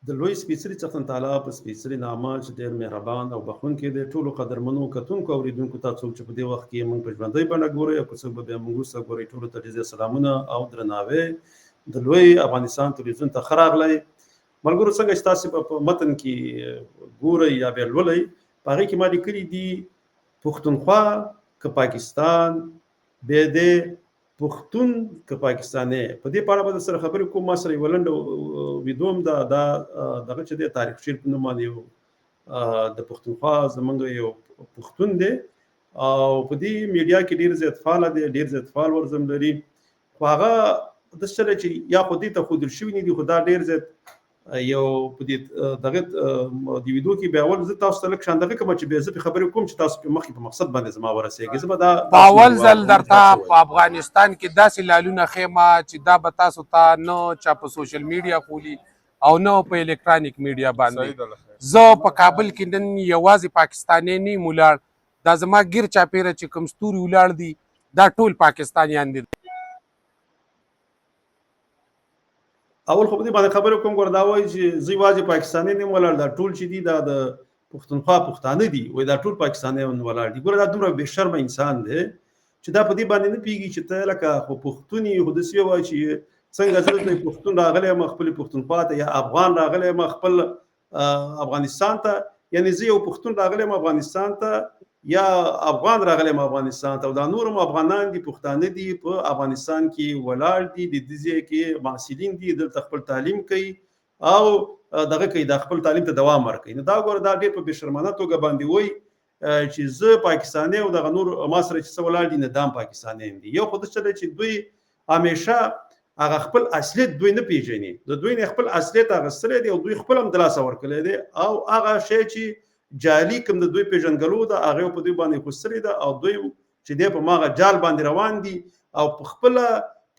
د لوی سپېڅلي څښتن تعالی په سپېڅلي نامه چې ډېر مهربان او بخښونکی دی، ټولو قدرمنو کتونکو او اورېدونکو ته، څوک چې په دې وخت کې موږ په ژوندۍ بڼه ګورئ او که څوک به بیا موږ وروسته ګورئ، ټولو ته ډېر زیات سلامونه او درناوی. د لوی افغانستان تلویزیون ته ښه راغلی. ملګرو، څنګه چې تاسې به په متن کې ګورئ یا بیا لولئ، په هغې کې ما لیکلي دي: پښتونخوا که پاکستان، بیا دی پښتون که پاکستانی. په دې په اړه به در سره خبرې کوم. ما سره یوه لنډه ویدیو هم ده. دا دغه چې دی، تاریخ شیر په نوم باندې یو د پښتونخوا زمونږ یو پښتون دی او په دې میډیا کې ډیر زیات فعال دی، ډیر زیات فالورز هم لري. خو هغه د څه چې یا خو دې ته ښودل شوي نه دي، خو دا ډیر زیات یو په دې دغه د ویډیو کې بیا اول زه تاسو ته لږ شان دغه کوم چې بیا زه په خبرې کوم چې تاسو په مخکې په مقصد باندې زما ورسېږي. زه به دا په اول ځل درته په افغانستان کې داسې لالونه ښیم چې دا به تاسو ته نه چا په سوشل میډیا خولی او نه په الکترونیک میډیا باندې. زه په کابل کې نن یوازې پاکستانی نه یم ولاړ، دا زما ګیر چاپیره چې کوم ستوري ولاړ دي، دا ټول پاکستانیان دي. اول خو په دې باندې خبرې کوم. ګوره، دا وایي چې زه یوازې پاکستاني نه یم ولاړ، دا ټول چې دي دا د پښتونخوا پښتانه دي، وایي دا ټول پاکستانیان ولاړ دي. ګوره، دا دومره بې شرمه انسان دی چې دا په دې باندې نه پوهېږي چې ته لکه خو پښتون یې، خو داسې وایي چې څنګه زه دلته پښتون راغلی یم خپلې پښتونخوا ته، یا افغان راغلی یم خپل افغانستان ته. یعنی زه یو پښتون راغلی یم افغانستان ته یا افغان راغلی یم افغانستان ته او دا نور هم افغانان دي، پښتانه دي، په افغانستان کې ولاړ دي، د دې ځای کې محصلین دي، دلته خپل تعلیم کوي او دغه کوي، دا خپل تعلیم ته دوام ورکوي. نو دا ګوره، دا ډېر په بېشرمانه توګه باندې وایي چې زه پاکستانی او دغه نور ما سره چې څه ولاړ دي نه دام پاکستانیان دي. یو خو داسې دی چې دوی همیشه هغه خپل اصلیت دوی نه پیژني، د دوی نه خپل اصلیت اخیستلی دی او دوی خپل هم د لاسه ورکړی دی او هغه شی چې جعلي کوم د دوی پیژندګلو ده، هغه په دوی باندې خوستلې ده او دوی چې دی په ماغه جال باندې روان دي او په خپله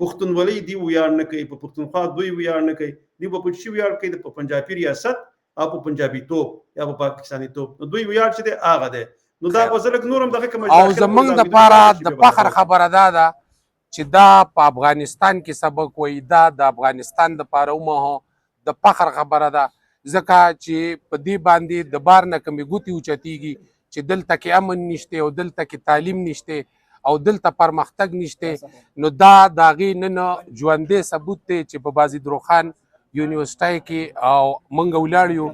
پښتونولۍ دی ویاړ نه کوي، په پښتونخوا دوی ویاړ نه کوي. دوی به په څه ویاړ کوي؟ په پنجابي ریاست او په پنجابي توب یا په پاکستاني توب. نو دوی ویاړ چې دی هغه دی. نو دا به زه لږ نور هم دغه کوم او زمونږ دپاره د فخر خبره دا ده چې دا په افغانستان کې سبق وایي، دا د افغانستان دپاره هم د فخر خبره ده، ځکه چې په دې باندې د بار نه کومې ګوتې اوچتېږي چې دلته کې امن نشته او دلته کې تعلیم نشته او دلته پرمختګ نشته. نو دا د هغې نن ژوندی ثبوت دی چې په بازید روښان یونیورسټۍ کې او موږ ولاړ یو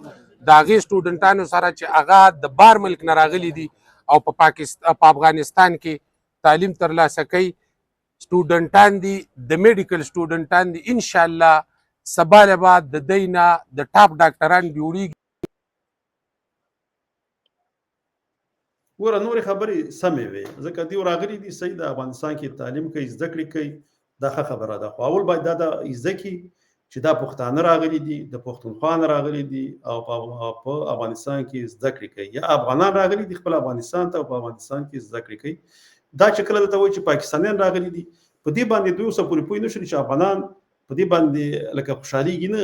د هغې سټوډنټانو سره چې هغه د بار ملک نه راغلي دي او په پاکستان په افغانستان کې تعلیم ترلاسه کوي. سټوډنټان دي، د میډیکل سټوډنټان دي. ان شاء الله سبا له به د دی نه د ټاپ ډاکټران جوړیږي. ګوره، نورې خبرې سمې وې، ځکه دوی راغلي دي، صحیح ده، افغانستان کې تعلیم کوي، زده کړې کوي، دا ښه خبره ده. خو اول باید دا د زده کړي چې دا پښتانه راغلي دي، د پښتونخوا نه راغلي دي او په افغانستان کې زده کړې کوي، یا افغانان راغلي دي خپل افغانستان ته او په افغانستان کې زده کړې کوي. دا چې کله درته وایي چې پاکستانیان راغلي دي، په دې باندې دوی اوسه پورې پوه نه شول چې افغانان په دې باندې لکه خوشحالېږي نه،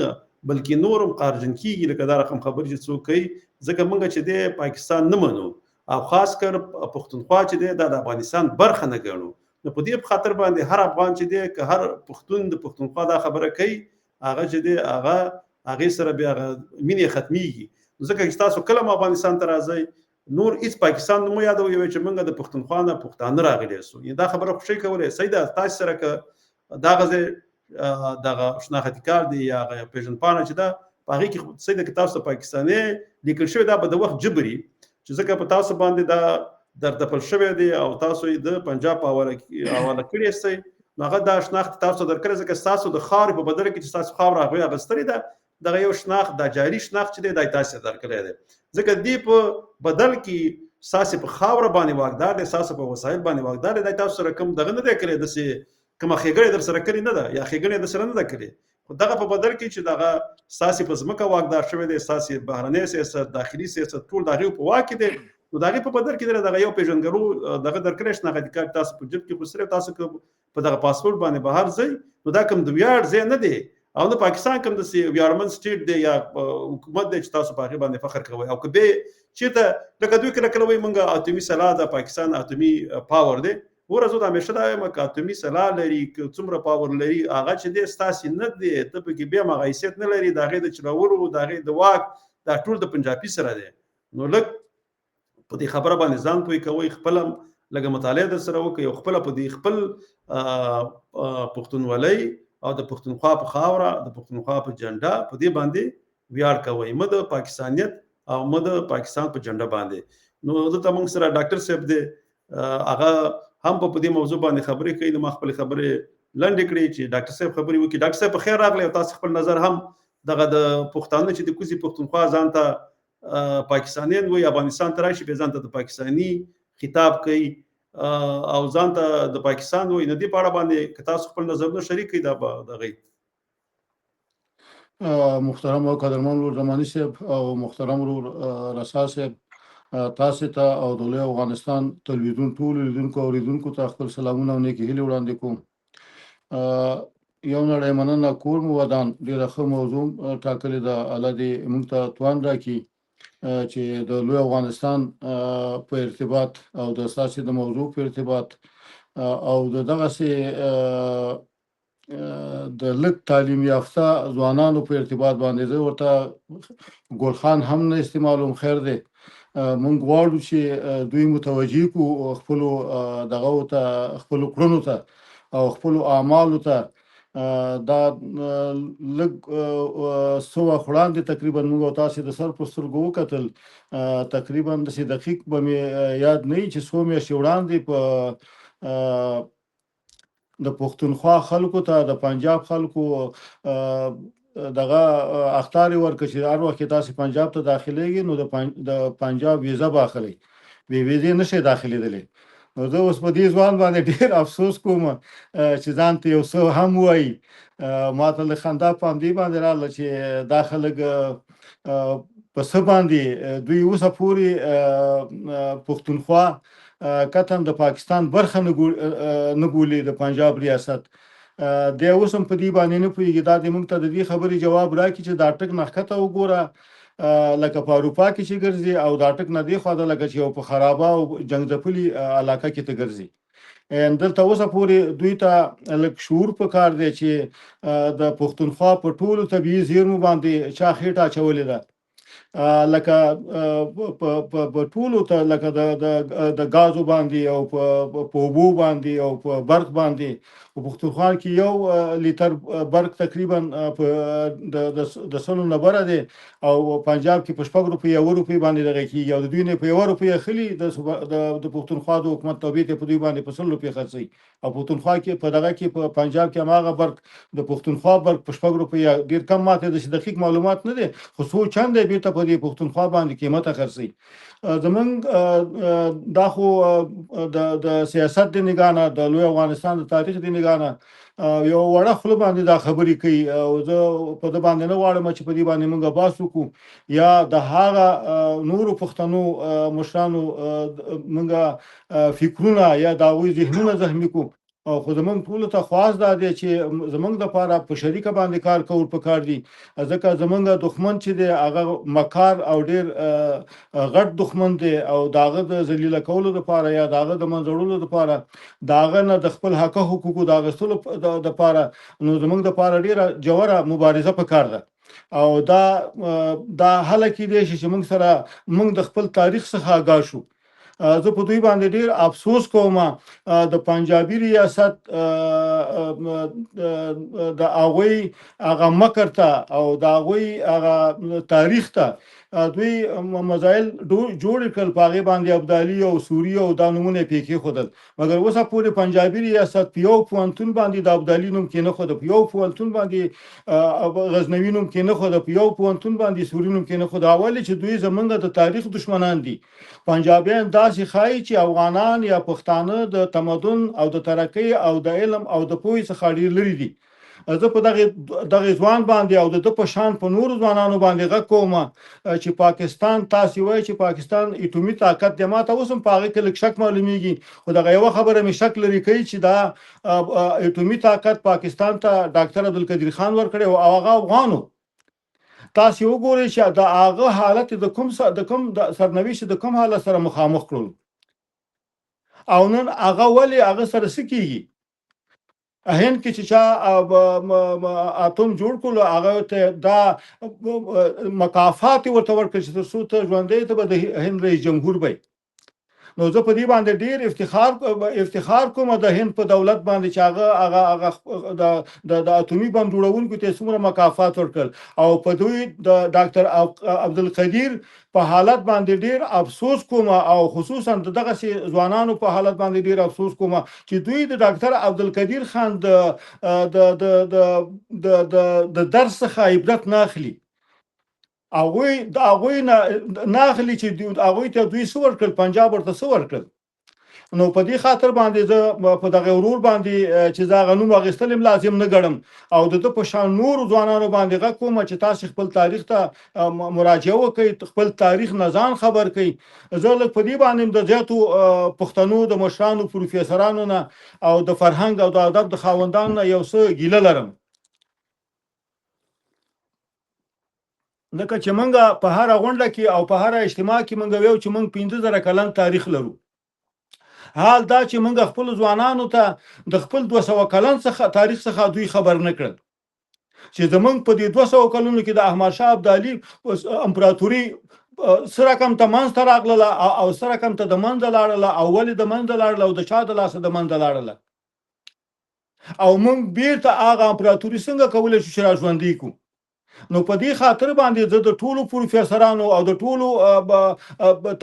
بلکې نور هم قهرجن کېږي لکه دا رقم خبرې چې څوک کوي، ځکه موږ چې دی پاکستان نه منو او خاص کر پښتونخوا چې دی دا د افغانستان برخه نه ګڼو. نو په دې خاطر باندې هر افغان چې دی، که هر پښتون د پښتونخوا دا خبره کوي، هغه چې دی هغه هغې سره بیا هغه مینې ختمیږي. ځکه چې تاسو کله هم افغانستان ته راځئ، نور هیڅ پاکستان نوم یادوي چې موږ د پښتونخوا نه پښتانه راغلي سو. یعنی دا خبره خوشی کولای. صحیح ده، تاسو سره که دغه ځای دغه شناختي کارت دی یا هغه پېژندپاڼه چې ده، په هغې کې صحیح ده که تاسو ته پاکستاني لیکل شوی، دا به د وخت جبري چې ځکه په تاسو باندې دا درتپل شوی دی او تاسو یې د پنجاب په حواله کړی یاستئ، نو هغه دا شناخت تاسو درکړی، ځکه ستاسو د خاورې په بدل کې چې ستاسو خاوره هغوی اخیستلې ده، دغه یو شناخت، دا جعلي شناخت چې دی، دا یې تاسو ته درکړی دی، ځکه دې په بدل کې ستاسې په خاوره باندې واکدار دی، ستاسو په وسایل باندې واکدار دی. دا تاسو سره کوم دغه نه دی کړی، داسې کومه ښېګڼه در سره کړې نه ده یا ښېګڼه در سره نه ده کړې، خو دغه په بدل کې چې دغه ستاسې په ځمکه واکدار شوی دی، ستاسې بهرنی سیاست، داخلي سیاست ټول د هغې په واک کې دی. نو د هغې په بدل کې دغه یو پېژندګلو دغه درکړی شناختي کارت تاسو په جیب کې خو سره تاسو که په دغه پاسپورت باندې بهر ځئ، نو دا کوم د ویاړ ځای نه دی او نه پاکستان کوم داسې ویاړمن سټیټ دی یا حکومت دی چې تاسو په هغې باندې فخر کوئ. او که به چېرته لکه دوی کله کله وایي موږ اتومي سلاح ده، پاکستان اتومي پاور دی، ګوره زه د همیشه دا وایم، که اتومي سلاح لري، که څومره پاور لري، هغه چې دی ستاسې نه دی، ته پکې بیا هم هغه حیثیت نه لري، د هغې د چلولو، د هغې د واک، دا ټول د پنجابي سره دی. نو لږ په دې خبره باندې ځان پوه کوئ، خپل لږه مطالعه در سره وکړئ او خپله په دې خپل پښتونولۍ او د پښتونخوا په خاوره، د پښتونخوا په جنډه په دې باندې ویاړ کوئ، مه د پاکستانیت او مه د پاکستان په جنډه باندې. نو دلته موږ سره ډاکټر صاحب دی، هغه هم په دې موضوع باندې خبرې کوي. نو ما خپلې خبرې لنډې کړې چې ډاکټر صاحب خبرې وکړي. ډاکټر صاحب په خیر راغلی او تاسو خپل نظر هم دغه د پښتانه چې د کوزي پښتونخوا ځان ته پاکستانیان وایي، افغانستان ته راشي بیا ځان ته د پاکستاني خطاب کوي او ځان ته د پاکستان وایي، نو دې په اړه باندې که تاسو خپل نظرونه شریک کړئ دا به دغه. محترم او قدرمن ورور زماني صاحب او محترم ورور رسا صاحب، تاسو ته او د لوی افغانستان تلویزیون ټولو لیدونکو او اورېدونکو ته خپل سلامونه او نیکې هیلې وړاندې کوم. یو نړۍ مننه، کور مو ودان. ډېره ښه موضوع ټاکلې ده، الله دې موږ ته توان راکړي چې د لوی افغانستان په ارتباط او د ستاسې د موضوع په ارتباط او د دغسې د لږ تعلیم یافته ځوانانو په ارتباط باندې زه ورته ګلخان هم نه استعمالوم، خیر دی. مونږ غواړو چې دوی متوجه کو خپلو دغو ته، خپلو کړنو ته او خپلو اعمالو ته. دا لږ څه وخت وړاندې تقریبا موږ او تاسې د سر په سترګو وکتل، تقریبا داسې دقیق به مې یاد نه وي چې څو میاشتې وړاندې په د پښتونخوا خلکو ته د پنجاب خلکو دغه اخطار یې ورکړ چې هر وخت کې تاسې پنجاب ته داخلېږئ نو د پنجاب ویزه به اخلئ، بې ویزې نه شئ داخلېدلی. نو زه اوس په دې ځوان باندې ډېر افسوس کوم چې ځان ته یو څه هم وایي. ما ته له خندا په همدې باندې راغله چې دا خلک په څه باندې دوی اوسه پورې پښتونخوا کتن د پاکستان برخه نه بولي، د پنجاب ریاست دی اوس هم په دې باندې نه پوهېږي. دا دې موږ ته د دې خبرې جواب راکړي چې دا ټک نه ښکته وګوره لکه په اروپا کې چې ګرځي، او دا ټک نه دې خوا ده لکه چې یو په خرابه او جنګ ځپلي علاقه کې ته ګرځي. دلته اوسه پورې دوی ته لږ شعور پکار دی چې د پښتونخوا په ټولو طبیعي زیرمو باندې چا خېټه اچولې ده، لکه په ټولو ته، لکه د ګازو باندې او په اوبو باندې او په برق باندې. په پښتونخوا کې یو لیتر برق تقریبا په د سلو نه بره دی، او پنجاب کې په 6 روپۍ 1 روپۍ باندې دغه کېږي، او د دوی نه په 1 روپۍ اخلي د پښتونخوا د حکومت توبې ته په دوی باندې په 100 روپۍ خرڅوي. او پښتونخوا کې په دغه کې په پنجاب کې هماغه برق د پښتونخوا برق په 6 روپۍ ډېر کم، ماته داسې دقیق معلومات نه دی، خو څو چنده یې بېرته په دې پښتونخوا باندې قیمته خرڅوي. زمونږ دا خو د سیاست د نګاه نه، د لوی افغانستان د تاریخ د نګاه نه یو وړه خوله باندې دا خبرې کوي، او زه په ده باندې نه غواړم چې په دې باندې موږ بحث وکړو یا د هغه نورو پښتنو مشرانو موږ فکرونه یا د هغوی ذهنونه زخمي کړو. خو زمونږ ټولو ته خواست دا دی چې زمونږ دپاره په شریکه باندې کار کول پکار دي، ځکه زمونږ دښمن چې دی هغه مکار او ډېر غټ دښمن دی، او د هغه د ذلیله کولو دپاره یا د هغه د منځه وړلو دپاره، د هغه نه د خپل حقه حقوقو د اخیستلو دپاره نو زمونږ دپاره ډېره ژوره مبارزه پکار ده. او دا هله کېدای شي چې موږ سره موږ د خپل تاریخ څخه آګاه شو. زه په دوی باندې ډېر افسوس کوم. د پنجابي ریاست د هغوی هغه مکر ته او د هغوی هغه تاریخ ته دوی مزایل جوړ کړل، په هغې باندې ابدالي او سوري او دا نومونه یې پرې کېښودل، مګر اوسه پورې پنجابي ریاست په یو پوهنتون باندې د ابدالي نوم کېنښوده، په یو پوهنتون باندې غزنوي نوم کېنښوده، په یو پوهنتون باندې سوري نوم کېنښوده. ولې چې دوی زمونږ د تاریخ دشمنان دي. پنجابیان داسې ښایي چې افغانان یا پښتانه د تمدن او د ترقۍ او د علم او د پوهې څخه ډېر لرې دي. زه په دغه ځوان باندې او د ده په شان په نورو ځوانانو باندې غږ کوم چې پاکستان، تاسې وایئ چې پاکستان اټومي طاقت دی، ما ته اوس هم په هغه کې لږ شک معلومیږي، خو دغه یوه خبره مې شک لرې کوي چې دا اټومي طاقت پاکستان ته ډاکټر عبدالقدیر خان ورکړی او هغه افغان و. تاسې وګورئ چې د هغه حالت د کوم د کوم د سرنوشت د کوم حالت سره مخامخ کړلو. او نن هغه ولې هغه سره څه کیږي؟ هند کې چې چا اتوم جوړ کړو، هغه ته دا مکافات ورته ورکړل چې تر څو ته ژوندی، ته به د هند رئیس جمهور به. نو زه په دې باندې ډیر افتخار کوم د هند په دولت باندې چې هغه د اتومي بم جوړونکو ته څومره مکافات ورکړل. او په دوی د ډاکټر عبدالقدیر په حالت باندې ډیر افسوس کوم، او خصوصا د دغسې ځوانانو په حالت باندې ډیر افسوس کوم چې دوی د ډاکټر عبدالقدیر خان د د د د د د د درس څخه عبرت نه اخلي. هغوی د هغوی نه نه اخلي چې هغوی ته دوی څه ورکړل، پنجاب ورته څه ورکړل. نو په دې خاطر باندې زه په دغه ورور باندې چې زه هغه نوم اخیستل هم لازم نه ګڼم، او د ده په شان نورو ځوانانو باندې غږ کوم چې تاسې خپل تاریخ ته مراجعه وکړئ، خپل تاریخ نه ځان خبر کړئ. زه لږ په دې باندې هم د زیاتو پښتنو د مشرانو، پروفیسرانو نه او د فرهنګ او د ادب د خاوندانو نه یو څه ګیله لرم، ځکه چې موږ په هره غونډه کې او په هره اجتماع کې موږ ویو چې موږ 5000 کلن تاریخ لرو، حال دا چې موږ خپل ځوانانو ته د خپل 200 کلن څخه تاریخ څخه دوی خبر نه کړل چې زمونږ په دې 200 کلونو کې د احمد شاه ابدالي امپراتوري څه رقم ته منځته راغله او څه رقم ته د منځه لاړله، او ولې د منځه لاړله، او د چا د لاسه د منځه لاړله، او موږ بیرته هغه امپراتوري څنګه کولی شو چې را ژوندۍ کړو. نو په دې خاطر باندې زه د ټولو پروفیسرانو او د ټولو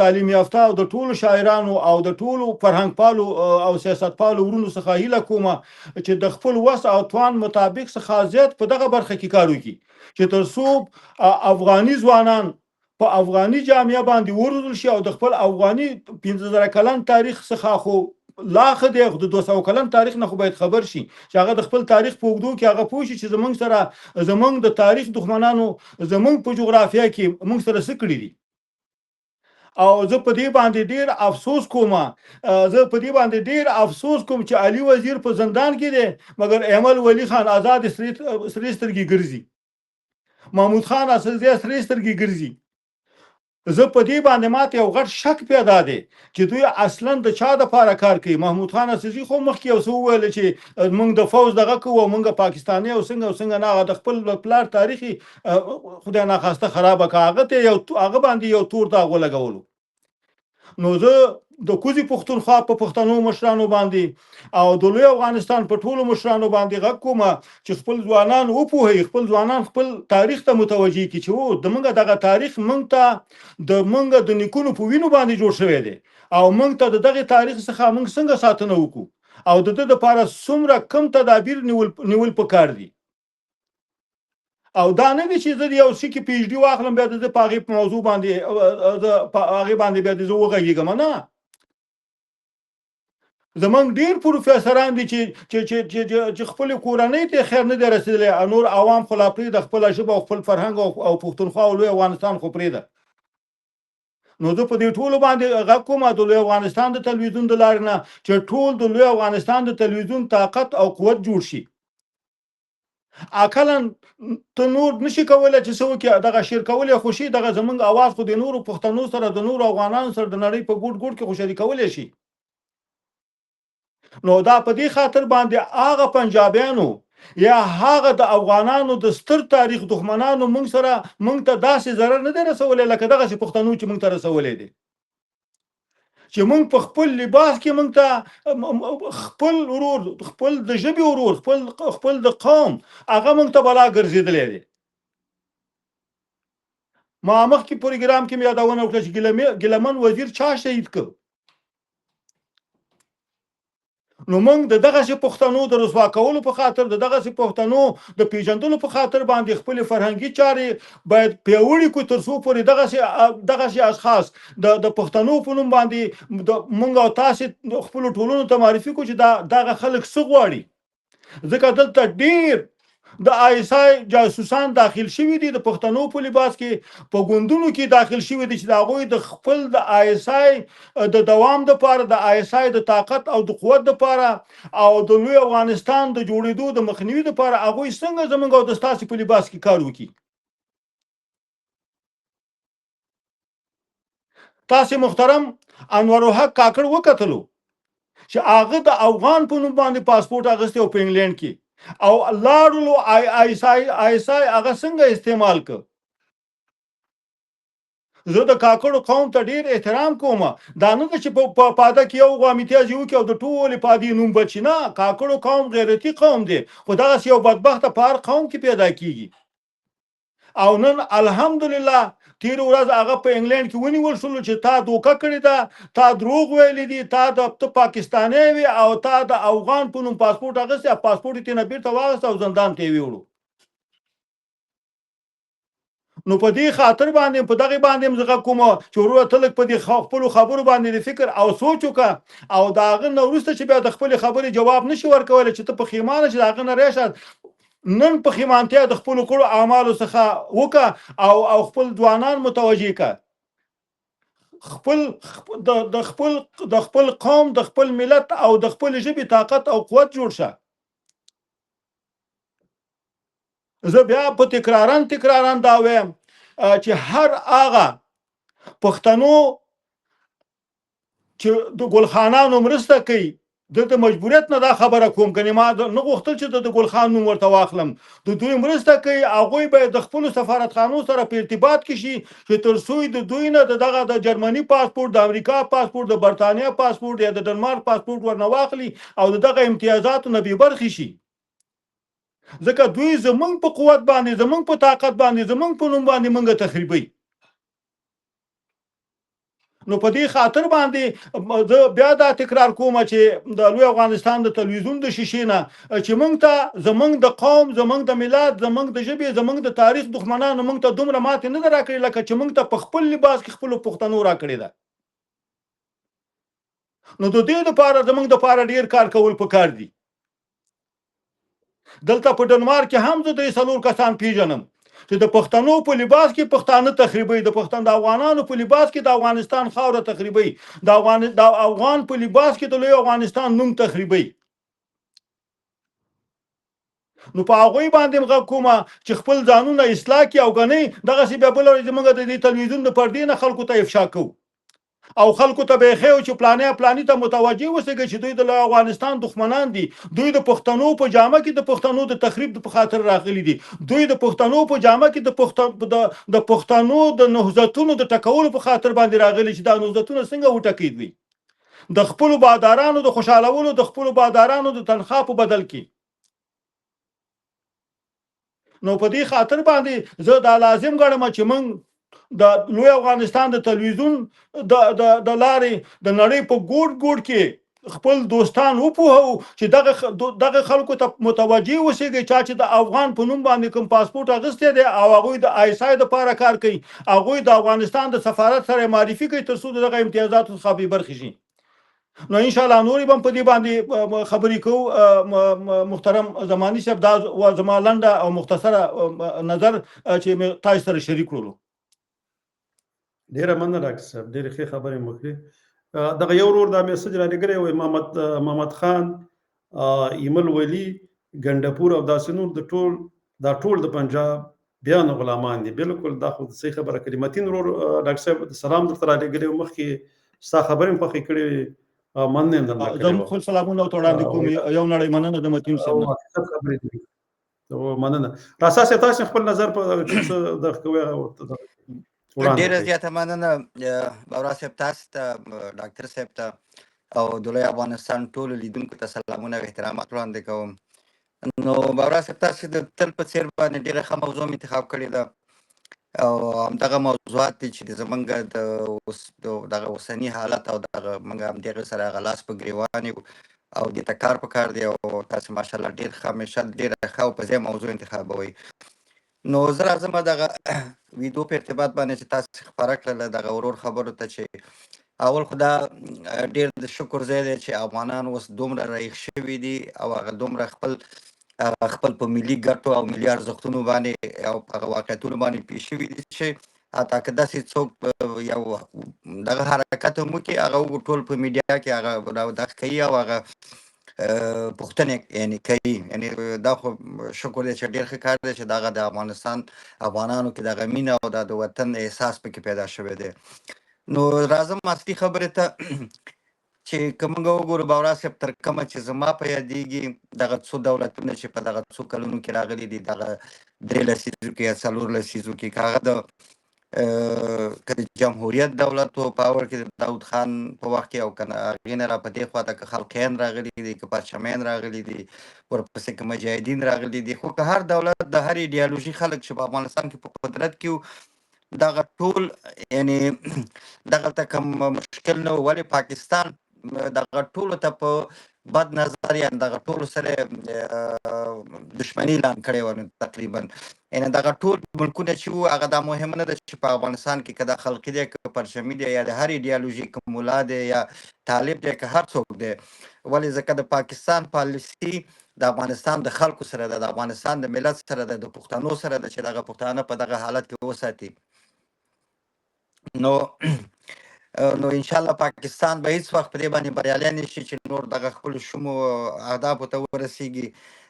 تعلیم یافته او د ټولو شاعرانو او د ټولو فرهنګپالو او سیاستپالو ورونو څخه هیله کوم چې د خپل وس او توان مطابق څخه زیات په دغه برخه کې کار وکړي چې تر څو افغاني ځوانان په افغاني جامعه باندې وروزل شي او د خپل افغاني 5000 کلن تاریخ څخه خو لا ښه دی، خو د 200 کلن تاریخ نه خو باید خبر شي چې هغه د خپل تاریخ په اوږدو کې هغه پوه شي چې زمونږ سره زمونږ د تاریخ دښمنانو زمونږ په جغرافیا کې مونږ سره څه کړي دي. او زه په دې باندې ډیر افسوس کوم، زه په دې باندې ډیر افسوس کوم چې علي وزیر په زندان کې دی، مګر ایمل ولي خان آزاد سرې سترګې ګرځي، محمود خان اصلزی سرې سترګې ګرځي. زه په دې باندې ماته یو غټ شک پیدا دی چې دوی اصلا د چا د پاره کار کوي. محمود خان اصلزی خو مخکې یو څه وویل چې موږ د فوځ دغه کوو، موږ پاکستاني او څنګه او څنګه نه، هغه د خپل پلار تاریخي خدای ناخواسته خرابه کړه، هغه ته یو هغه باندې یو تور داغ ولګولو. نو زه د کوزي پښتونخوا په پښتنو مشرانو باندې او د لوی افغانستان په ټولو مشرانو باندې غږ کوم چې خپل ځوانان وپوهوي، خپل ځوانان خپل تاریخ ته متوجه کړي چې د موږ دغه تاریخ موږ ته د موږ د نیکونو په وینو باندې جوړ شوی دی او موږ ته د دغه تاریخ څخه موږ څنګه ساتنه وکړو او د ده دپاره څومره کم تدابیر نیول پکار دي. او دا نه دی چې زه د یو څه کې پی ایچ ډي واخلم بیا د زه په هغې په موضوع باندې زه په هغې باندې بیا د زه وغږېږم، نه. زمونږ ډېر پروفیسران دي چې چې چې چې چې خپلې کورنۍ ته خیر نه دی رسېدلی، او نور عوام خو لا پرېږده، خپله ژبه او خپل فرهنګ او پښتونخوا او لوی افغانستان خو پرېږده. نو زه په دې ټولو باندې غږ کوم د لوی افغانستان د تلویزیون د لارې نه چې ټول د لوی افغانستان د تلویزیون طاقت او قوت جوړ شي. اقلا ته نور نشي کولای چې څه وکړي، دغه شیر کولی خو شي، دغه زمونږ اواز خو د نورو پښتنو سره د نورو افغانانو سره د نړۍ په ګوټ ګوټ کې خو شریکولی شي. نو دا په دې خاطر باندې هغه پنجابیانو یا هغه د افغانانو د ستر تاریخ دښمنانو مونږ سره مونږ ته داسې ضرر نه دی رسولی لکه دغسې پښتنو چې مونږ ته رسولی دی، چې مونږ په خپل لباس کې مونږ ته خپل ورور، خپل د ژبې ورور، خپل د قوم هغه مونږ ته بلا ګرځېدلی دی. ما مخکې پروګرام کې مې یادونه وکړه چې ګیلهمن وزیر چا شهید کړ؟ نو موږ د دغسې پښتنو د رسوا کولو په خاطر، د دغسې پښتنو د پیژندلو په خاطر باندې خپلې فرهنګي چارې باید پیاوړې کړو، تر څو پورې دغسې اشخاص د پښتنو په نوم باندې موږ او تاسې خپلو ټولنو ته معرفي کړو چې دغه خلک څه غواړي. ځکه دلته ډېر د آی اس آی جاسوسان داخل شوي دي، د پښتنو په لباس کې په ګوندونو کې داخل شوي دي چې د هغوی د خپل د آی اس آی د دوام دپاره، د آی اس آی د طاقت او د قوت دپاره او د لوی افغانستان د جوړېدو د مخنیوي دپاره هغوی څنګه زموږ او د ستاسې په لباس کې کار وکړي. تاسې محترم انورالحق کاکړ وکتلو، چې هغه د افغان په نوم باندې پاسپورت اغستی او په انګلند کې او لاړلو آی آی اس آی هغه څنګه استعمال ک. زه د کاکړو قوم ته ډیر احترام کوم، دا نه ده چې په پاده کې یو غوا امتیاز یې وکړي او د ټولې پادې نوم بچي، نه، کاکړو قوم غیرتي قوم دی، خو دغسې یو بدبخته په هر قوم کې پیدا کیږي. او نن الحمدلله تیر ورځ هغه په انګلند کې ونیول شول چې تا دوکه کړې ده، تا دروغ ویلي دي، تا د ته پاکستانی وې او تا د افغان په نوم پاسپورت اخیستی او پاسپورت یې ترېنه بېرته واخیست او زندان ته یې ویوړو. نو په دې خاطر باندې په دغه باندې هم زه غږ کوم چې وروره ته لږ په دې خپلو خبرو باندې د فکر او سوچ وکړه او د هغه نه وروسته چې بیا د خپلې خبرې جواب نشي ورکولی چې ته پښیمانه چې د هغه نه راشه، نن پښیمانتیا د خپلو کړو اعمالو څخه وکړه او خپل ځوانان متوجه کړه، خپل د خپل د خپل قوم د خپل ملت او د خپل ژبې طاقت او قوت جوړ شه. زه بیا په تکرارن تکرارن دا وایم چې هر هغه پښتنو چې د ګلخانانو مرسته کوي، د مجبوریت نه دا خبره کوم، کني ما نه غوښتل چې د ګلخان نوم ورته واخلم، د دوی مرسته کوي، هغوی به د خپلو سفارتخانو سره په ارتباط کې شي چې تر څو د دوی نه د دغه د جرمني پاسپورت، د امریکا پاسپورت، د برتانیا پاسپورت یا د ډنمارک پاسپورت ورنه واخلي او د دغه امتیازاتو نه بې برخې شي. ځکه دوی زمونږ په قوت باندې، زمونږ په طاقت باندې، زمونږ په نوم باندې مونږ تخریبوي. نو په دې خاطر باندې زه بیا دا تکرار کوم چې د لوی افغانستان د تلویزیون د شیشې نه چې مونږ ته زمونږ د قوم، زمونږ د ملت، زمونږ د ژبې، زمونږ د تاریخ دښمنانو مونږ ته دومره ماتې نه ده راکړې لکه چې مونږ ته په خپل لباس کې خپلو پښتنو راکړې ده. نو د دې دپاره زمونږ دپاره ډېر کار کول پکار دي. دلته په ډنمارک کې هم زه درې څلور کسان پیژنم چې د پښتنو په لباس کې پښتانه تخریبوي، د پښتن د افغانانو په لباس کې د افغانستان خاوره تخریبوي، د افغان په لباس کې د لوی افغانستان نوم تخریبوي. نو په هغوی باندې هم غږ کوم چې خپل ځانونه اصلاح کړي او که نه دغسې بیا بله ورځ موږ د دې تلویزیون د پردې نه خلکو ته افشا کوو او خلکو ته به یې ښیو چې پلانی پلانی ته متوجه اوسېږئ چې دوی د افغانستان دښمنان دي، دوی د پښتنو په جامه کې د پښتنو د تخریب په خاطر راغلي دي، دوی د پښتنو په جامه کې د پښتنو د نهضتونو د ټکولو په خاطر باندې راغلي چې دا نهضتونه څنګه وټکوي دوی د خپلو بادارانو د خوشحالولو، د خپلو بادارانو د تنخوا په بدل کې. نو په دې خاطر باندې زه دا لازم ګڼم چې موږ د لوی افغانستان د تلویزیون د د د لارې د نړۍ په ګوټ ګوټ کې خپل دوستان وپوهو چې دغه خلکو ته متوجه اوسېږئ، چا چې د افغان په نوم باندې کوم پاسپورت اخیستی دی او هغوی د آی اس آی دپاره کار کوي، هغوی د افغانستان د سفارت سره معرفي کوي تر څو د دغه امتیازاتو څخه بې برخې شي. نو ان شاء الله نورې به هم په دې باندې خبرې کوو. محترم زمانی صاحب، دا زما لنډه او مختصره نظر چې مې تاسو سره شریک کړلو. ډیره مننه ډاکټر صاحب، ډېرې ښې خبرې مو وکړې. دغه یو ورور دا میسج را لېږلی و، محمد خان، ایمل ولي، ګنډپور او داسې نور د ټول دا ټول د پنجاب بیا نو غلامان دي. بالکل دا خو صحیح خبره کړې. متین ورور ډاکټر صاحب سلام درته را لېږلی و، مخکې ستا خبرې مې خوښې کړې وې، مننه یې درنه کړې زه وه. خپل سلامونه ورته وړاندې کوم، یو نړۍ مننه د متین صاحب نه. حقیقت خبرې دي. مننه. راسا صاحب تاسو خپل نظر په چې څه درک کوئ هغه ورته وړاندې ډیره کړئ. زیاته مننه باورا صاحب، تاسو ته، ډاکټر صاحب ته او د لوی افغانستان ټولو لیدونکو ته سلامونه او احترامات وړاندې کوم. نو باورا صاحب، تاسو د تل په څیر باندې ډیره ښه موضوع مې انتخاب کړې ده او همدغه موضوعات دي چې زمونږ د اوس دغه اوسني حالت او دغه موږ همدغه سره هغه لاس په ګریوان یو او دې ته کار پکار دی. او تاسو ماشاءالله ډیر ښه، همیشه ډیره ښه او په ځای موضوع انتخابوئ. نو زه راځم دغه ویډیو په ارتباط باندې چې تاسو خپره کړله دغه ورور خبرو ته، چې اول خو دا ډیر د شکر ځای دی چې افغانان اوس دومره رایښ شوي دي او هغه دومره خپل په ملي ګټو او ملي ارزښتونو باندې او په هغه واقعیتونو باندې پوه شوي دي چې حتی که داسې څوک یو دغه حرکت هم وکړي، هغه ټول په میډیا کې هغه دغه کوي او هغه پوښتنې یعنی کوي. یعنی دا خو شکر دی چې ډېر ښه کار دی چې دغه د افغانستان افغانانو کې دغه مینه او د وطن احساس پکې پیدا شوی دی. نو راځم اصلي خبرې ته چې که موږ وګورو باورا صاحب، تر کومه چې زما په یادېږي دغه څو دولتونه چې په دغه څو کلونو کې راغلي دي، دغه 3 لسیزو کې یا 4 لسیزو کې، که هغه د که د جمهوریت دولت و په اول کې د داود خان په وخت کې، او که هغې نه را په دې خوا ته که خلقیان راغلي دي، که پرچمیان راغلي دي، ورپسې که مجاهدین راغلي دي، خو که هر دولت د هر ایډیالوژي خلک چې په افغانستان کې په قدرت کې وو، دغه ټول یعنی دغلته کوم مشکل نه و. ولې پاکستان دغه ټولو ته په بد نظر، یعنی دغه ټولو سره دښمني اعلان کړې وه تقریبا. یعنی دغه ټول ملکونه چې وو، هغه دا مهمه نه ده چې په افغانستان کې که دا خلقي دی، که پرچمي دی، یا د هر ایډیالوژي، که ملا دی یا طالب دی، که هر څوک دی. ولې؟ ځکه د پاکستان پالیسي د افغانستان د خلکو سره ده، د افغانستان د ملت سره ده، د پښتنو سره ده چې دغه پښتانه په دغه حالت کې وساتي. نو ان شاء الله پاکستان به هیڅ وخت په دې باندې بریالی نه شي چې نور دغه خپل شومو اهدافو ته ورسیږي،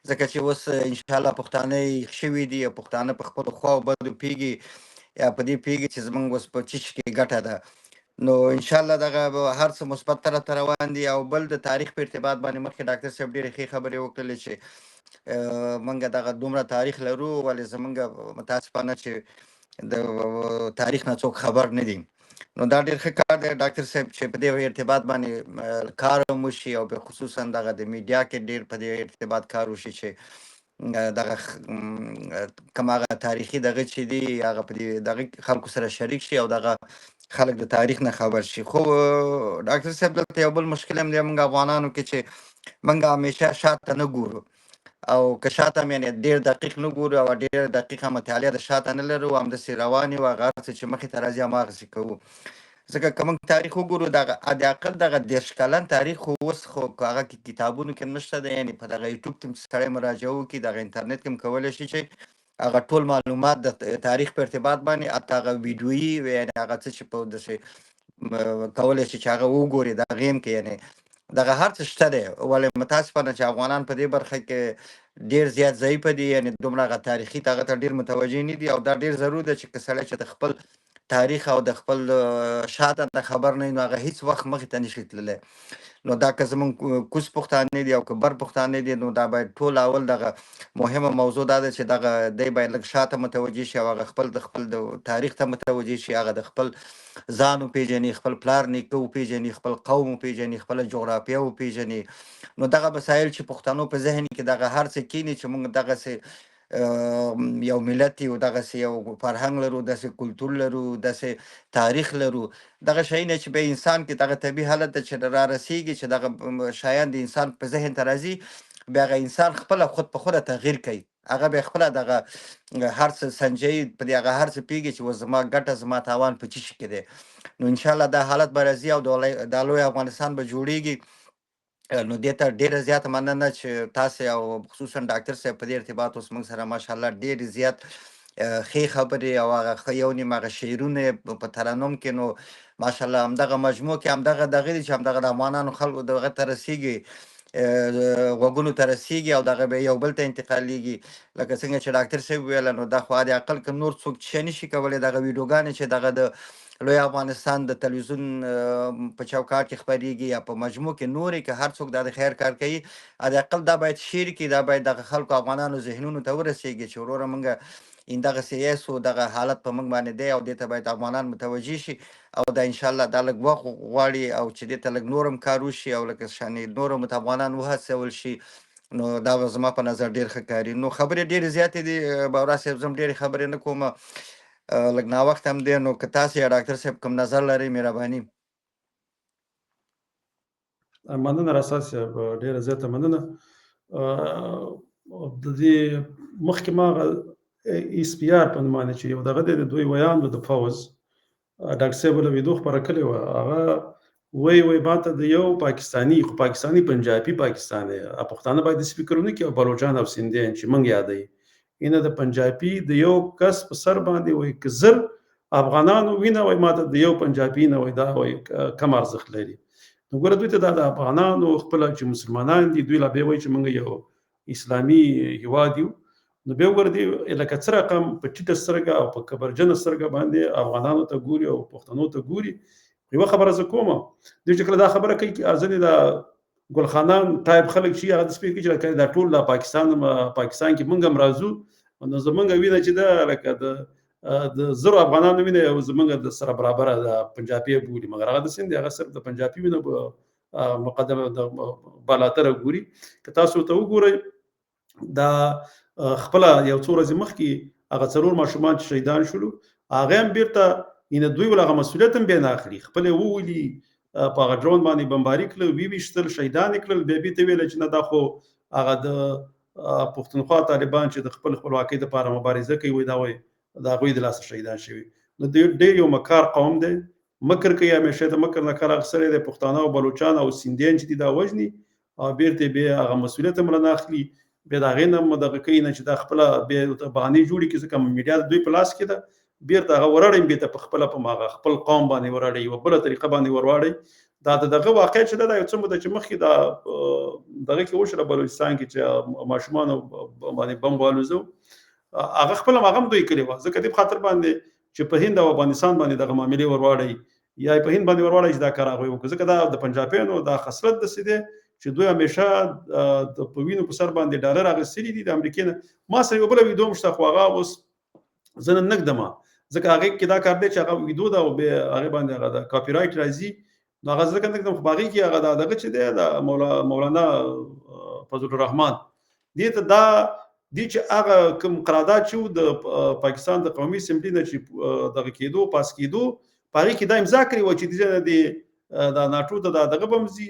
ځکه چې اوس ان شاء الله پښتانه یې شوي دي او پښتانه په خپلو ښو او بدو پوهېږي، یا په دې پوهېږي چې زمونږ اوس په څه شي کې ګټه ده. نو ان شاء الله دغه به هر څه مثبت طرف ته روان دي. او بل د تاریخ په ارتباط باندې مخکې ډاکټر صاحب ډېرې ښې خبرې وکړلې چې مونږ دغه دومره تاریخ لرو، ولې زمونږ متاسفانه چې د تاریخ نه څوک خبر نه دي. نو دا ډېر ښه کار دی ډاکټر صاحب چې په دې ارتباط باندې کار هم وشي، او به خصوصا دغه د میډیا کې ډېر په دې ارتباط کار وشي چې دغه کوم هغه تاریخي دغه چې دي هغه په دې دغه خلکو سره شریک شي او دغه خلک د تاریخ نه خبر شي. خو ډاکټر صاحب دلته یو بل مشکل هم دی موږ افغانانو کې چې موږ همیشه شاته نه ګورو، او که شاته هم یعنې ډېر دقیق نه ګورو او ډېر دقیقه مطالعه د شاته نه لرو، همداسې روان یو، هغه هر څه چې مخې ته راځي هماغسې کوو. ځکه که موږ تاریخ وګورو دغه حد اقل دغه 30 کلن تاریخ خو اوس خو که هغه کې کتابونو کې نشته دی، یعنې په دغه یوټیوب کې هم چې سړی مراجعه وکړي، دغه انټرنیټ کې هم کولی شي چې هغه ټول معلومات د تاریخ په ارتباط باندې، حتی هغه ویډیويي، یعنې هغه څه چې په داسې کولی شي چې هغه وګوري، د هغې هم کې یعنې دغه هر څه شته دی. ولې متاسفانه چې افغانان په دې برخه کې ډېر زیات ضعیف دي، یعنې دومره هغه تاریخي هغه ته ډېر متوجه نه دي. او دا ډېر ضرور ده چې که سړی چې د خپل تاریخ او د خپل شاته نه خبر نه وي، نو هغه هیڅ وخت مخې ته نشي تللی. نو دا که زمونږ کوز پښتانه دي او که بر پښتانه دي، نو دا باید ټول اول دغه مهمه موضوع دا ده چې دغه دی باید لږ شاته متوجه شي او هغه خپل د خپل د تاریخ ته متوجه شي، هغه د خپل ځان وپېژني، خپل پلار نیکه وپېژني، خپل قوم وپېژني، خپله جغرافیه وپېژني. نو دغه مسایل چې پښتنو په ذهن کې دغه هر څه کینی چې موږ دغسې یو ملت یو، دغسې یو فرهنګ لرو، داسې کلتور لرو، داسې تاریخ لرو، دغه شیونه چې به انسان کې دغه طبیعي حالت ته چې را رسیږي، چې دغه شیان د انسان په ذهن ته راځي، بیا هغه انسان خپله خود په خوده تغییر کوي، هغه بیا خپله دغه هر څه سنجوي، په دې هغه هر څه پوهېږي چې اوس زما ګټه زما تاوان په څه شي کې دی. نو انشاءالله دا حالت به راځي او دا لوی افغانستان به جوړیږي. نو دې ته ډېره زیاته مننه چې تاسې او خصوصا ډاکټر صاحب په دې ارتباط اوس موږ سره ماشاءالله ډېر زیات ښې خبرې او هغه ښه یو نیم هغه شعرونه په ترنم کې، نو ماشاءالله همدغه مجموع کې همدغه دغه دي چې همدغه د افغانانو خلکو دغه ته رسېږي، غوږونو ته رسېږي او دغه به یو بل ته انتقالېږي. لکه څنګه چې ډاکټر صاحب وویل، نو دا خو حد اقل که نور څوک څه نه شي کولی، دغه ویډیوګانې چې دغه د لوی افغانستان د تلویزیون په چوکاټ کې خپرېږي یا په مجموع کې نورې، که هر څوک دا د خیر کار کوي، حد اقل دا باید شیر کړي، دا باید دغه خلکو افغانانو ذهنونو ته ورسېږي چې وروره موږ دغسې یاسو، دغه حالت په موږ باندې دی او دې ته باید افغانان متوجه شي. او دا انشاءالله دا لږ وخت غواړي او چې دې ته لږ نور هم کار وشي او لکه شانې نور هم افغانان وهڅول شي، نو دا به زما په نظر ډېر ښه کار وي. نو خبرې ډېرې زیاتې دي باورا صاحب، زه هم ډېرې خبرې نه کوم، لږ ناوخته هم دی. نو که تاسې یا ډاکټر صاحب کوم نظر لرئ مهرباني. مننه رسا صاحب، ډېره زیاته مننه. د دې مخکې ما هغه ایس پي آر په نوم باندې چې یو دغه دی د دوی ویاند د فوځ ډاکټر صاحب له ویدو خپره کړې وه، هغه وایي وایي ما ته د یو پاکستاني، خو پاکستاني پنجابي پاکستانی، پښتانه باید داسې فکر ونه کړي او بلوچان او سندیان چې موږ یادوي، اینه د پنجابي د یو کس په سر باندې وایي که 1000 افغانانو وینه وایي ما ته د یو پنجابي نه وایي دا وایي کم ارزښت لري. نو ګوره دوی ته دا د افغانانو خپله چې مسلمانان دي، دوی لا بیا وایي چې موږ یو اسلامي هیواد یو، نو بیا وګوره دوی لکه څه رقم په ټیټه سترګه او په کبرجنه سترګه باندې افغانانو ته ګوري او پښتنو ته ګوري. یو خبره زه کوم، دوی چې کله دا خبره کوي چې ځینې دا ګلخانان ټایپ خلک چې هغه د سپي کې چې دا ټول د پاکستان پاکستان کې مونږ هم راځو، نو زمونږ وینه چې ده لکه د زرو افغانانو وینه او زمونږ د سره برابره د پنجابي بولي، مګر هغه د سند هغه صرف د پنجابي وینه مقدمه د بالاتره ګوري. که تاسو ته وګورئ دا خپل یو څو ورځې مخکې هغه څلور ماشومان چې شهیدان شولو، هغه هم بیرته ان دوی ول هغه مسولیت هم بیا نه اخلي، خپل وولي په هغه ډرون باندې بمباري کړل، وی ویشتل، شهیدان کړل، بیا بیرته ویل چې نه دا خو هغه د پښتونخوا طالبان چې د خپل خپلواکۍ لپاره مبارزه کوي، وای دا وای د هغوی د لاسه شهیدان شوي. نو ډېر یو مکار قوم دی، مکر کوي همیشه، د مکر نه کار اخیستلی دی. پښتانه او بلوچان او سندیان چې دي دا وژني او بیرته بیا هغه مسولیت هم رانه اخلي، بیا د هغې نه هم دغه کوي نه چې دا خپله بیا ورته بهانې جوړې کړي، ځکه میډیا د دوی په لاس کې ده، بیرته هغه وراړي، بیرته په خپله په هغه خپل قوم باندې وراړي، یوه بله طریقه باندې ورواړي. دا د دغه واقع چې ده دا یو څه موده چې مخکې دا دغه کې وشوله بلوچستان کې چې ماشومانو باندې بم والوزو، هغه خپله هغه هم دوی کړې وه، ځکه دې په خاطر باندې چې په هند او افغانستان باندې دغه معاملې ورواړي یا په هند باندې ورواړي چې دا کار هغوی وکړي، ځکه دا د پنجابیانو دا خصلت داسې دی چې دوی همیشه د په وینو په سر باندې ډالر اخیستلي دي د امریکې نه. ما سره یوه بله ویډیو هم شته، خو هغه اوس زه نن نه ږدم، ځکه هغې کې دا کار دی چې هغه ویډیو ده او بیا هغې باندې هغه د کاپي رایټ راځي، نو هغه ځکه نه ږدم. خو په هغې کې هغه دا دغه چې دی د مولانا فضل الرحمن دې ته دا دی چې هغه کوم قرارداد چې و د پاکستان د قومي اسمبلي نه چې دغه کېدو پاس کېدو، په هغې کې دا امضا کړې وه چې دې ځای نه دې دا ناټو ته دا دغه به هم ځي،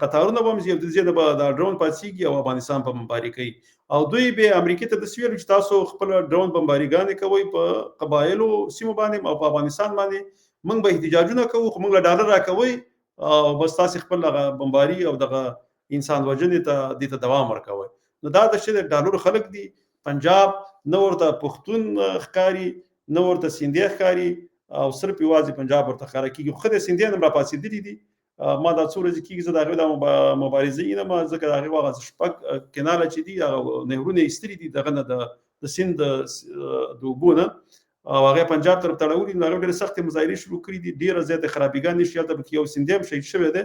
قطارونه به هم ځي او د دې ځای نه به دا ډرون پاڅېږي او افغانستان به بمباري کوي. او دوی به امریکې ته داسې ویل چې تاسو خپله ډرون بمباریګانې کوئ په قبایلو سیمو باندې او په افغانستان باندې، موږ به احتجاجونه کوو، خو موږ له ډالر راکوئ او بس تاسې خپل هغه بمباري او دغه انسان وژنې ته دې ته دوام ورکوئ. نو دا د چې د ډالرو خلک دي، پنجاب نه ورته پښتون ښکاري، نه ورته سیندی ښکاري، او صرف یوازې پنجاب ورته ښکاره کېږي. خو ښه دی سیندیان هم راپاڅېدلي دي. ما دا څو ورځې کېږي زه د هغوی دا مبارزه اینم، ځکه د هغې هغه شپږ کناله چې دي هغه نهرونه یې ایستلي دي دغه نه د سیند د اوبو نه، او هغه پنجاب طرف ته اړولي. نو هغې ډېرې سختې مظاهرې شروع کړې دي، ډېره زیاته خرابیګانې شي، هلته پکې یو سیندی هم شهید شوی دی.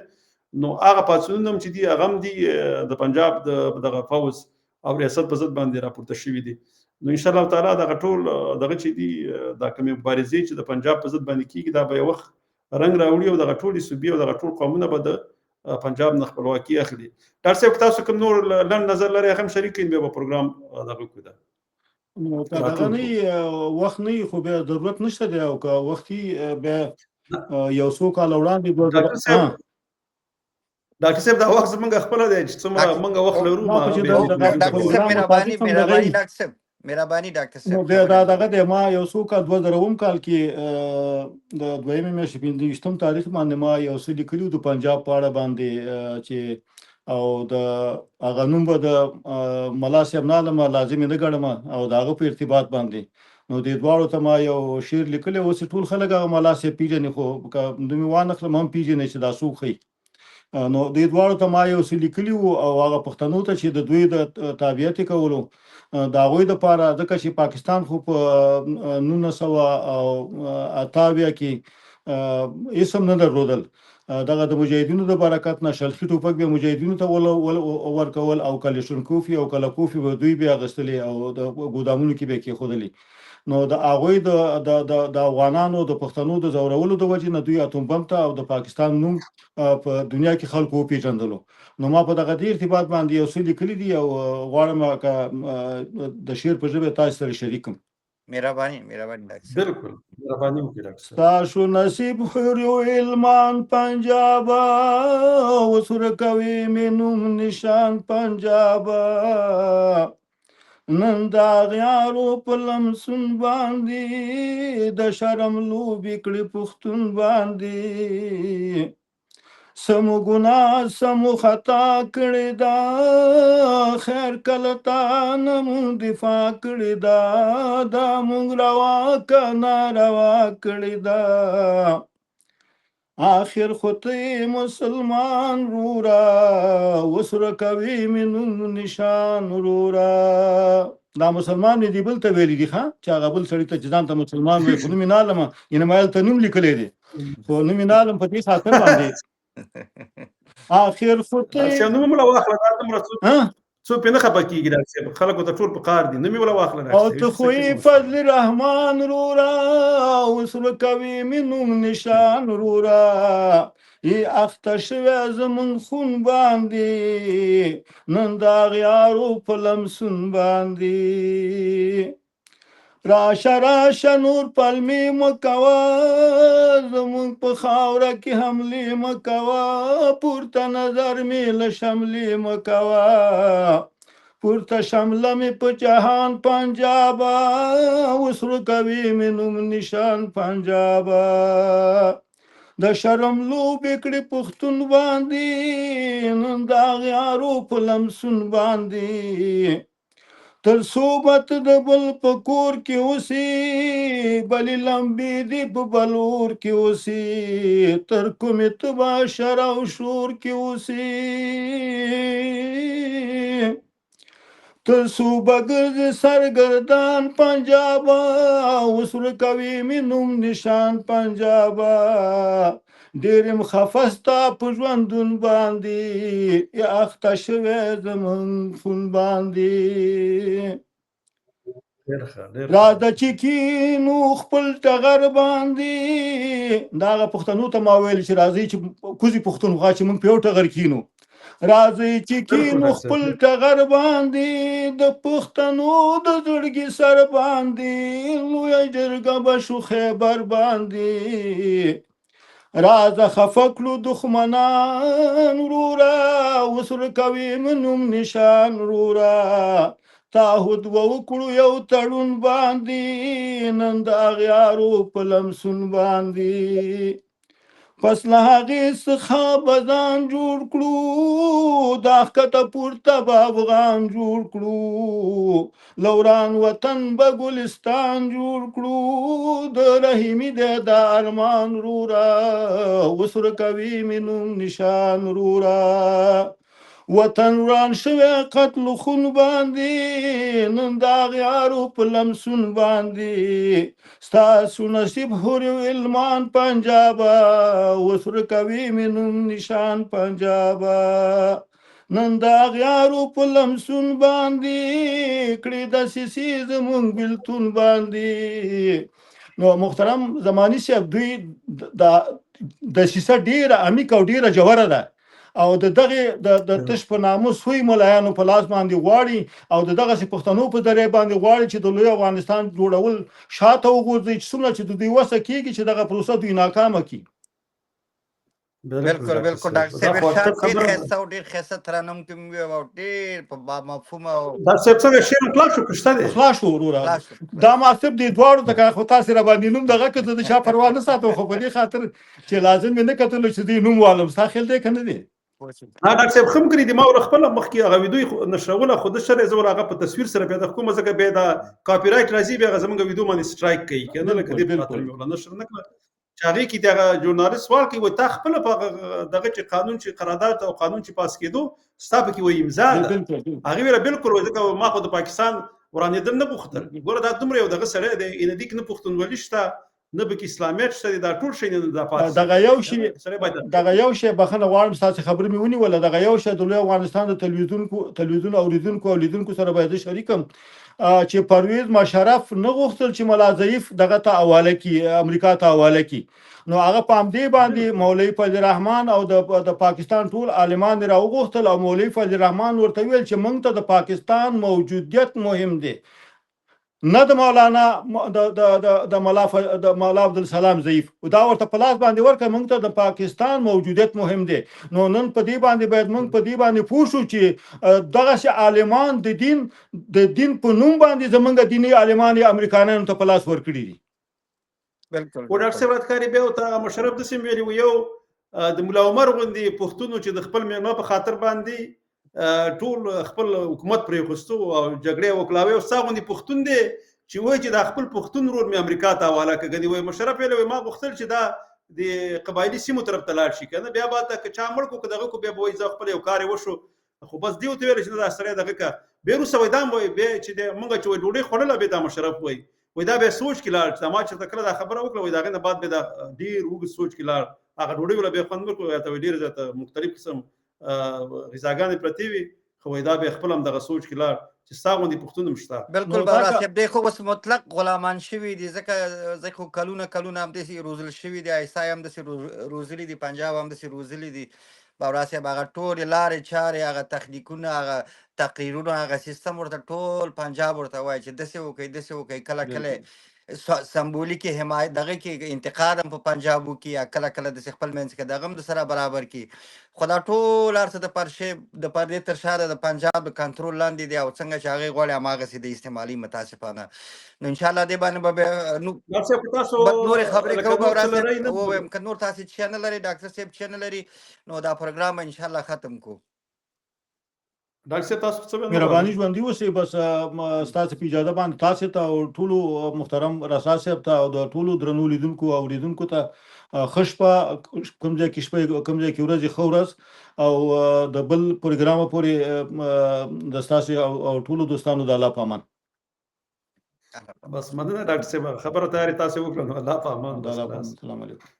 نو هغه پاڅونونه هم چې دي هغه هم دي د پنجاب د دغه فوځ او ریاست په ضد باندې راپورته شوي دي. نو ان شاء الله تعالی دغه ټول دغه چې دي دا کومې مبارزې چې د پنجاب په ضد باندې کېږي دا به یو وخت رنګ راوړي او دغه ټولې صوبې او دغه ټول قومونه به د پنجاب نه خپلواکي اخلي. ډاکټر صاحب که تاسو کوم نور لنډ نظر لرئ هغه هم شریک کړئ، بیا به پروګرام دغه کړو. دا نو که دغه نه وخت نه خو بیا ضرورت نشته دی، او که وخت بیا یو څو کاله وړاندې ډاکټر صاحب دا وخت زمونږ خپل دی چې څومره مونږ وخت لرو. ډاکټر صاحب مهرباني، مهرباني ډاکټر صاحب، مهرباني ډاکټر صاحب. نو بیا دا دغه دی، ما یو څو کال 2000 کال کې د دویمې میاشتې 25 تاریخ باندې ما یو څه لیکلي وو د پنجاب په اړه باندې چې او د هغه نوم به د ملا صاحب نه علم لازم نه ګڼم او د هغه په ارتباط باندې، نو دې دواړو ته ما یو شعر لیکلی. اوس ټول خلک هغه ملا صاحب پیژني، خو که نوم یې وانخلم هم پیژني چې دا څوک ښیي. نو دې دواړو ته ما یو څه لیکلي وو او هغه پښتنو ته چې د دوی د تابعیت یې کولو د هغوی دپاره، ځکه چې پاکستان خو په 1978 کې هېڅ هم نه درلودل، دغه د مجاهدینو د برکت نه شلخي ټوپک به مجاهدینو ته ورکول او کلشنکوفي او کلکوفي به دوی بیا اخیستلې او د ګودامونو کې به یې کېښودلې. نو د هغوی د د افغانانو د پښتنو د ځورولو د وجې نه دوی اتوم بم ته او د پاکستان نوم په دنیا کې خلکو وپېژندلو. نو ما په دغه دې ارتباط باندې یو څه لیکلي دي او غواړم که د شعر په ژبه تاسو سره شریک کړم. مهرباني، مهرباني ډاکټر صاحب. بالکل مهرباني وکړئ ډاکټر صاحب. ستاسو نصیب حریو علمان پنجاب، اوس ورکوي مې نوم نشان پنجاب، نن دا غیارو په لمسون باندې د شرم لوبې کړې پښتون باندې، سمو ګناه سمو خطا کړې ده، خیر کله تا نه مونږ دفاع کړې ده، دا مونږ روا که ناروا کړې ده، آخر خو ته مسلمان رورا، اوس ورکوي مې نوم نشان رورا. دا مسلمان مې دی بل ته ویلي دي ښه، چې هغه بل سړي ته چې ځان ته مسلمان وایي، خو نوم یې نه علم، یعنې ما هلته نوم لیکلی دی خو نوم یې نه علم، په دې خاطر باندې اخر خو ته نوم ولا واخله، دا دومره څو په نه خپه کیږي ډاکټر صاحب، خلکو ته ټول په کار دي، نوم یې ولا واخله. او ته خو فضل رحمان رورا، اوس ورکوي مې نوم نشان رورا، ای اخته شوی زمونږ خون باندې، نن د اغیارو په لمسون باندې. راشه راشه نور پلمې مه کوه، زمونږ په خاوره کې حملې مه کوه، پورته نظر مې له شملې مه کوه، پورته شمله مې په جهان پنجابه، اوس ورکوي مې نوم نشان پنجابه. د شرم لوبې کړې پښتون باندې، نن د اغیارو په لمسون باندې. تر څو به ته د بل په کور کې اوسې، بلې لمبې دې په بل اور کې اوسې، تر کومې ته به شر او شور کې اوسې، تر څو به ګرځې سرګردان پنجابه، اوس ورکوي مې نوم نشان پنجابه. ډېر یم خفه ستا په ژوندون باندې، اخته شوی زمونږ خون باندې. راځه چې کینو خپل ټغر باندې. دا هغه پښتنو ته ما ویل چې راځئ چې کوزي پښتونخوا چې موږ په یو ټغر کینو، راځئ چې کینو خپل ټغر باندې، د پښتنو د زړګي سر باندې، لویه جرګه به شو خیبر باندې. راځه خفه کړو دښمنان وروره، اوس ورکوي مې نوم نشان وروره، تعهد وکړو یو تړون باندې، نن د اغیارو په لمسون باندې. پس له هغې څخه به ځان جوړ کړو، دا ښکته پورته به افغان جوړ کړو، لوران وطن به ګلستان جوړ کړو، د رحیمي دی دا ارمان وروره، اوس ورکوي مې نوم نشان وروره. وطن وران شوی قتل خون باندې، نن د اغیارو په لمسون باندې. ستاسو نصیب حورې علمان پنجابه، اوس ورکوي مې نوم نشان پنجابه. نن د اغیارو په لمسون باندې، کړې دسیسې زمونږ بېلتون باندې. نو محترم زمانی صاحب، دوی د دسیسه ډېره عمیقه او ډېره ژوره ده، او د دغه د تش په نامه سوی ملایانو په لاس باندې غواړي، او د دغسې پښتنو په ذریعه باندې غواړي چې د لوی افغانستان جوړول شاته وغورځوي، چې څومره چې د دوی وسه کېږي چې دغه پروسه دوی ناکامه کړي. بالکل بالکل ډاکټر صاحب ارشاد، ډیر ښایسته او ډیر ښایسته ترنم کې مې او ډیر په با مفهوم او ډاکټر صاحب څنګه شعر خلاص شو؟ کشته دی خلاص شو وروره. دا ما صاحب دې دواړو ته خو تاسو را باندې نوم دغه کته د چا پروا نه ساتو، خو په دې خاطر چې لازم مې نه کتلو چې دې نوم والم. ستا خیال دی که نه دی؟ نه ډاکټر صاحب خم کړی دی، ما ور خپل مخکې هغه ویډیو نشروله، خو د شرع زه ور هغه په تصویر سره پیدا کوم، ځکه بیا دا کاپی رائټ راځي، بیا زمونږ ویډیو باندې سټرایک کوي کنه، لکه دې په خاطر مې ولا نشر نه کړه. چې هغې کې دغه ژورنالیست سوال کوي، وایي تا خپله په دغه چې قانون چې قرارداد او قانون چې پاس کېدو ستا پکې وایي امضا ده. هغې ویله بالکل، وایي ځکه ما خو د پاکستان ورانېدل نه غوښتل. ګوره دا دومره یو دغه سړی دی، ان دې کې نه پښتونولي شته، نه پکې اسلامیت شته، دا ټول شی نه دا پاتې. دغه یو شی بخښنه غواړم ستاسو خبرې مې ونیوله. دغه یو شی د لوی افغانستان د تلویزیون اورېدونکو او لیدونکو سره باید شریک کړم چې پرویز مشرف نه غوښتل چې ملا ضعیف دغه ته حواله کړي، امریکا ته حواله کړي. نو هغه په همدې باندې مولوي فضل الرحمن او د پاکستان ټول عالمان یې راوغوښتل، او مولوي فضل الرحمن ورته وویل چې موږ ته د پاکستان موجودیت مهم دی، نه د مولانا د د د د مولا د مولا عبدالسلام ضعیف. دا ورته په لاس باندې ورکړه، موږ ته د پاکستان موجودیت مهم دی. نو نن په دې باندې باید موږ په دې باندې پوه شو چې دغسې عالمان د دین په نوم باندې زمونږ دیني عالمان یې امریکایانو ته په لاس ورکړي دي. بالکل. و ډاکټر صاحب راتکاري بیا ورته مشرف داسې ویلي و، یو د ملا عمر غوندې پښتونو چې د خپل مېلمه په خاطر باندې ټول خپل حکومت پرېښوستو او جګړې وکړاوې، او ستا غوندې پښتون دی چې وایي چې دا خپل پښتون ورور مې امریکا ته حواله کړه. ګنې وایي مشرف ویلی وایي ما غوښتل چې دا د قبایلي سیمو طرف ته لاړ شي که نه، بیا به هلته که چا مړ کړو که دغه کړو، بیا به وایي زه خپل یو کار یې وشو، خو بس دی ورته ویل چې نه دا سړی دغه که. بیا وروسته وایي دا هم وایي بیا چې دی مونږ چې وایي ډوډۍ خوړله بیا دا مشرف وایي، وایي دا بیا سوچ کې لاړ چې ما چېرته کله دا خبره وکړه، وایي د هغې نه بعد بیا دا ډېر اوږد سوچ کې لاړ، هغه ډوډۍ ولا بیا خوند ورکړ، ورته وایي ډېر زیاته مختلف قسم غذاګانې پرتې وي، خو وایي دا بیا خپل هم دغه سوچ کې لاړ چې ستا غوندې پښتون هم شته. بالکل باورا صاحب، دی خو اوس مطلق غلامان شوي دي، ځکه ځکه خو کلونه کلونه همداسې روزل شوي دي، آی اس آی همداسې روزلي دي، پنجاب همداسې روزلي دي. باورا صاحب هغه ټولې لارې چارې، هغه تخنیکونه، هغه تقریرونه، هغه سیستم ورته ټول پنجاب ورته وایي چې داسې وکړئ، داسې وکړئ. کله کله سمبولیک حمایت دغه کې انتقاد هم په پنجاب وکړي، یا کله کله داسې خپل منځ کې دغه هم د سره برابر کړي، خو دا ټول هر څه د پرشې د پردې تر شا د پنجاب د کنټرول لاندې دی، او څنګه چې هغې غواړي هماغسې دی استعمالي متاسفانه. نو انشاءالله دې باندې به بیا نو ډاکټر صاحب تاسو نورې خبرې لکه کوو. نور باورا څه لرئ صاحب نه؟ ووایم که نور تاسې څه نه لرئ، ډاکټر صاحب څه نه لري، نو دا پروګرام به انشاءالله ختم کو. ډاکټر صاحب تاسو څه مهرباني، ژوندي اوسئ. بس ستاسو په اجازه باندې تاسو ته او ټولو محترم رسا صاحب ته او د ټولو درنو لیدونکو او اوریدونکو ته ښه شپه، کوم ځای کې شپه کوم ځای کې ورځ، ښه ورځ، او د بل پروګرام پورې د ستاسو او ټولو دوستانو د الله په امان. بس مننه ډاکټر صاحب، خبره تیارې تاسو وکړه، نو الله په امان. د الله په امان، السلام علیکم.